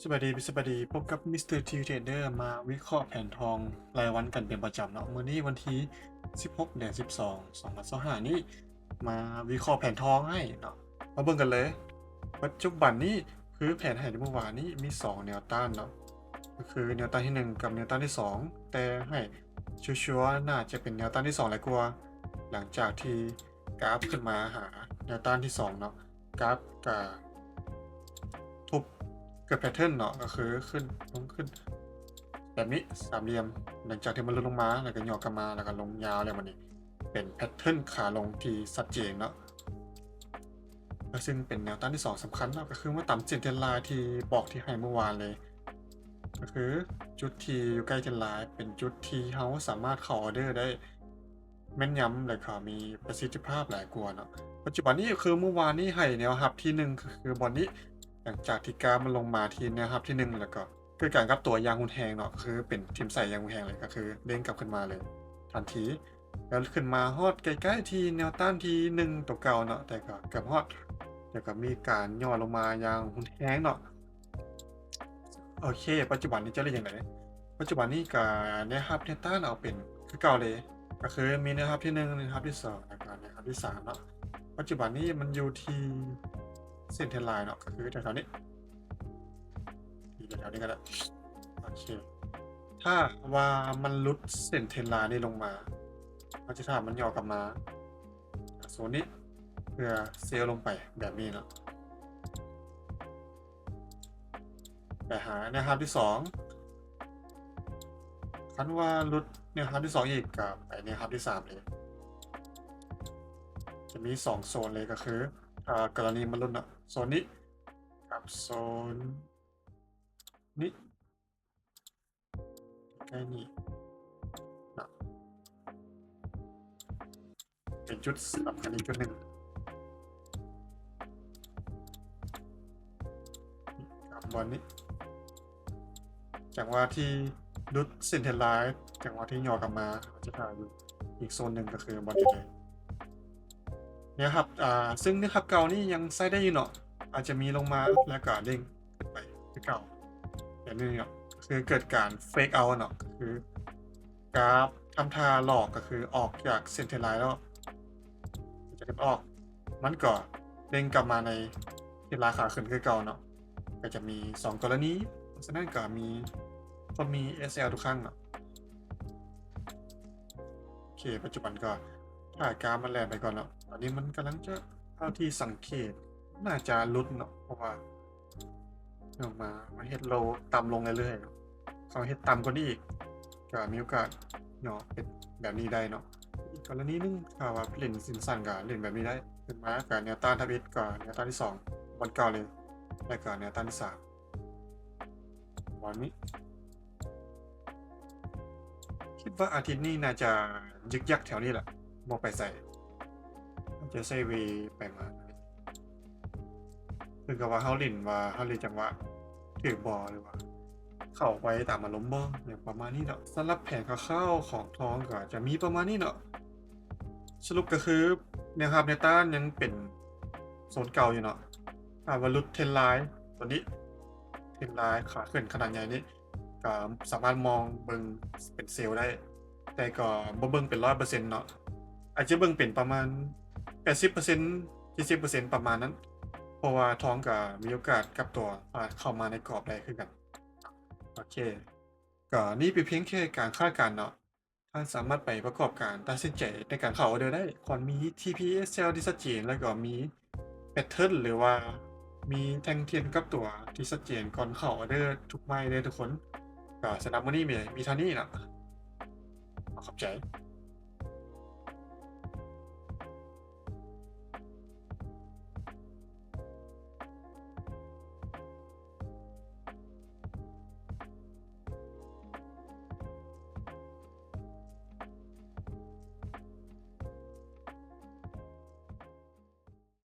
ສະບາຍດີ ສະບາຍດີ ພົບກັບມິສເຕີທີເທຣດເດີ ມາວິເຄາະແຜນທອງລາຍວັນກັນເປັນປະຈຳເນາະ. ມື້ນີ້ວັນທີສິບຫົກ ເດືອນສິບສອງ ສອງພັນຊາວຫ້ານີ້ ມາວິເຄາະແຜນທອງໃຫ້ເນາະ. ມາເບິ່ງກັນເລີຍ. ປັດຈຸບັນນີ້ຄືແຜນໃຫ້ໃນມື້ວານນີ້ມີສອງແນວຕ້ານເນາະ, ກໍຄືແນວຕ້ານທີໜຶ່ງກັບແນວຕ້ານທີສອງ, ແຕ່ໃຫ້ຊັວໆ ໜ້າຈະເປັນແນວຕ້ານທີສອງຫຼາຍກວ່າ, ຫຼັງຈາກທີ່ກາຟຂຶ້ນມາຫາແນວຕ້ານທີສອງເນາະ. ກາຟກະທຸບເກີດແພດເທີນເນາະ, ກໍຄືຂຶ້ນ ລົງ ຂຶ້ນ ແບບນີ້ ສາມຫຼ່ຽມ, ຫຼັງຈາກທີ່ມັນຫຼຸດລົງມາ ແລ້ວກໍຫຍໍ້ກັບມາ ແລ້ວກໍລົງຍາວ ແລ້ວບັດນີ້ເປັນແພດເທີນຂາລົງທີ່ຊັດເຈນເນາະ. ແລ້ວຊຶ່ງເປັນແນວຕ້ານທີສອງສຳຄັນເນາະ, ກໍຄືມາຕາມເສັ້ນເທຣນລາຍທີ່ບອກທີ່ໃຫ້ເມື່ອວານເລີຍ, ກໍຄືຈຸດທີ່ຢູ່ໃກ້ເທຣນລາຍເປັນຈຸດທີ່ເຮົາສາມາດເຂົ້າອອເດີໄດ້ ແມ່ນຍຳ ແລ້ວກໍມີປະສິດທິພາບຫຼາຍກວ່າເນາະ. ປັດຈຸບັນນີ້ຄືມື້ວານນີ້ໃຫ້ແນວຮັບທີໜຶ່ງ ກໍຄືບ່ອນນີ້, ຫຼັງຈາກທີ່ກາຟມັນລົງມາທີ່ແນວຮັບທີໜຶ່ງ ແລ້ວກໍເກີດການກັບຕົວຢ່າງຮຸນແຮງເນາະ, ຄືເປັນຖິ້ມໃສ່ຢ່າງຮຸນແຮງເລີຍ, ກໍຄືເດ້ງກັບຂຶ້ນມາເລີຍທັນທີ, ແລ້ວຂຶ້ນມາຮອດໃກ້ໆທີ່ແນວຕ້ານທີໜຶ່ງຕົວເກົ່າເນາະ, ແຕ່ກໍເກືອບຮອດ, ແລ້ວກໍມີການຫຍໍ້ລົງມາຢ່າງຮຸນແຮງເນາະ. ໂອເຄ ປັດຈຸບັນນີ້ຈະເລີຍຈັ່ງໃດ? ປັດຈຸບັນນີ້ກໍໄດ້ຮັບແນວຕ້ານເອົາເປັນຄືເກົ່າເລີຍ, ກໍຄືມີແນວຮັບທີໜຶ່ງ, ແນວຮັບທີສອງ ແລ້ວກໍແນວຮັບທີສາມເນາະ. ປັດຈຸບັນນີ້ມັນຢູ່ທີ່ເສັ້ນເທຣນລາຍເນາະ, ກໍຄືແຖວໆນີ້, ຢູ່ແຖວໆນີ້ກໍໄດ້. ໂອເຄ ຖ້າວ່າມັນຫຼຸດເສັ້ນເທຣນລາຍນີ້ລົງມາ, ເຮົາຈະຖ້າມັນຫຍໍ້ກັບມາໂຊນນີ້ ເພື່ອເຊວລົງໄປແບບນີ້ເນາະ. ໄປຫາແນວຮັບທີສອງ, ຄັນວ່າຫຼຸດແນວຮັບທີສອງອີກ ກໍໄປແນວຮັບທີສາມເລີຍ. ຈະມີສອງໂຊນເລີຍ, ກໍຄື ເອີ ກໍລະນີມັນຫຼຸດເນາະ, ໂຊນນີ້ກັບໂຊນນີ້ ໃກ້ນີ້ເນາະ, ເປັນຈຸດສຳຄັນອີກຈຸດໜຶ່ງ. ກັບບ່ອນນີ້ ຈັງຫວະທີ່ຫຼຸດເສັ້ນເທຣນລາຍ, ຈັງຫວະທີ່ຫຍໍ້ກັບມາ, ເຮົາຈະຖ້າຢູ່ອີກໂຊນໜຶ່ງ, ກໍຄືບ່ອນນີ້ເລີຍ. ແນວຮັບ ອ່າ ຊຶ່ງແນວຮັບເກົ່ານີ້ຍັງໃຊ້ໄດ້ຢູ່ເນາະ, ອາດຈະມີລົງມາແລ້ວກໍເດ້ງຂຶ້ນໄປຄືເກົ່າ ແບບນີ້ເນາະ, ຄືເກີດການເຟກເອົາເນາະ, ຄືກາຟທຳທ່າຫຼອກ, ກໍຄືອອກຈາກເສັ້ນເທຣນລາຍແລ້ວ ຈະເກັບອອກ, ມັນກໍເດ້ງກັບມາໃນເທຣນລາຍຂາຂຶ້ນຄືເກົ່າເນາະ. ກໍຈະມີສອງກໍລະນີ, ເພາະສະນັ້ນກໍມີ ກໍມີ ເອສແອລ ທຸກຄັ້ງເນາະ. ໂອເຄ ປັດຈຸບັນກໍຖ້າກາຟມັນແລ່ນໄປກ່ອນເນາະ, ຕອນນີ້ມັນກຳລັງຈະ ເທົ່າທີ່ສັງເກດ ໜ້າຈະຫຼຸດເນາະ, ເພາະວ່າ ອອກມາ ມາເຮັດໂລຕ່ຳລົງເລື້ອຍໆເນາະ. ເຂົາເຮັດຕ່ຳກວ່ານີ້ອີກ ກໍມີໂອກາດເນາະ ເປັນແບບນີ້ໄດ້ເນາະ. ອີກກໍລະນີໜຶ່ງ ຖ້າວ່າເປັນເສັ້ນສັ້ນກໍເຫຼັ້ນແບບນີ້ໄດ້, ຂຶ້ນມາກໍແນວຕ້ານທຳອິດ ກໍແນວຕ້ານທີສອງບ່ອນເກົ່າເລີຍ, ແລ້ວກໍແນວຕ້ານທີສາມບ່ອນນີ້. ຄິດວ່າອາທິດນີ້ໜ້າຈະຍຶກຍັກແຖວນີ້ແຫຼະ, ບໍ່ໄປໃສ, ອາດຈະໄຊເວໄປມາ. ຄືກັບວ່າເຮົາຫຼິ້ນວ່າເຮົາຫຼິ້ນຈັງຫວະຖືກບໍ່ ຫຼືວ່າເຂົ້າໄປຕາມອາລົມບໍ່ ຫຍັງປະມານນີ້ເນາະ. ສຳລັບແຜນຄ່າວໆຂອງທອງກໍຈະມີປະມານນີ້ເນາະ. ສະຫຼຸບກໍຄືແນວຮັບແນວຕ້ານຍັງເປັນໂຊນເກົ່າຢູ່ເນາະ. ຖ້າວ່າຫຼຸດເທຣນລາຍຕົວນີ້, ເທຣນລາຍຂາຂຶ້ນຂະໜາດໃຫຍ່ນີ້, ກໍສາມາດມອງເບິ່ງເປັນເຊວໄດ້, ແຕ່ກໍບໍ່ເບິ່ງເປັນຮ້ອຍເປີເຊັນເນາະ, ອາດຈະເບິ່ງເປັນປະມານແປດສິບເປີເຊັນ ເຈັດສິບເປີເຊັນ ປະມານນັ້ນ, ເພາະວ່າທອງກໍມີໂອກາດກັບຕົວ ອາດເຂົ້າມາໃນກອບໄດ້ຄືກັນ. ໂອເຄ ກໍນີ້ເປັນພຽງແຄ່ການຄາດການເນາະ, ທ່ານສາມາດໄປປະກອບການຕັດສິນໃຈໃນການເຂົ້າອອເດີໄດ້. ຄວນມີ ທີ ພີ ເອສ ແອລ ທີ່ຊັດເຈນ ແລ້ວກໍມີ ແພດເທີນ ຫຼືວ່າມີແທ່ງທຽນກັບຕົວທີ່ຊັດເຈນກ່ອນເຂົ້າອອເດີທຸກໄມ້ເດີທຸກຄົນ. ກໍສຳລັບມື້ນີ້ມີ ມີເທົ່ານີ້ເນາະ. ຂໍຂອບໃຈ.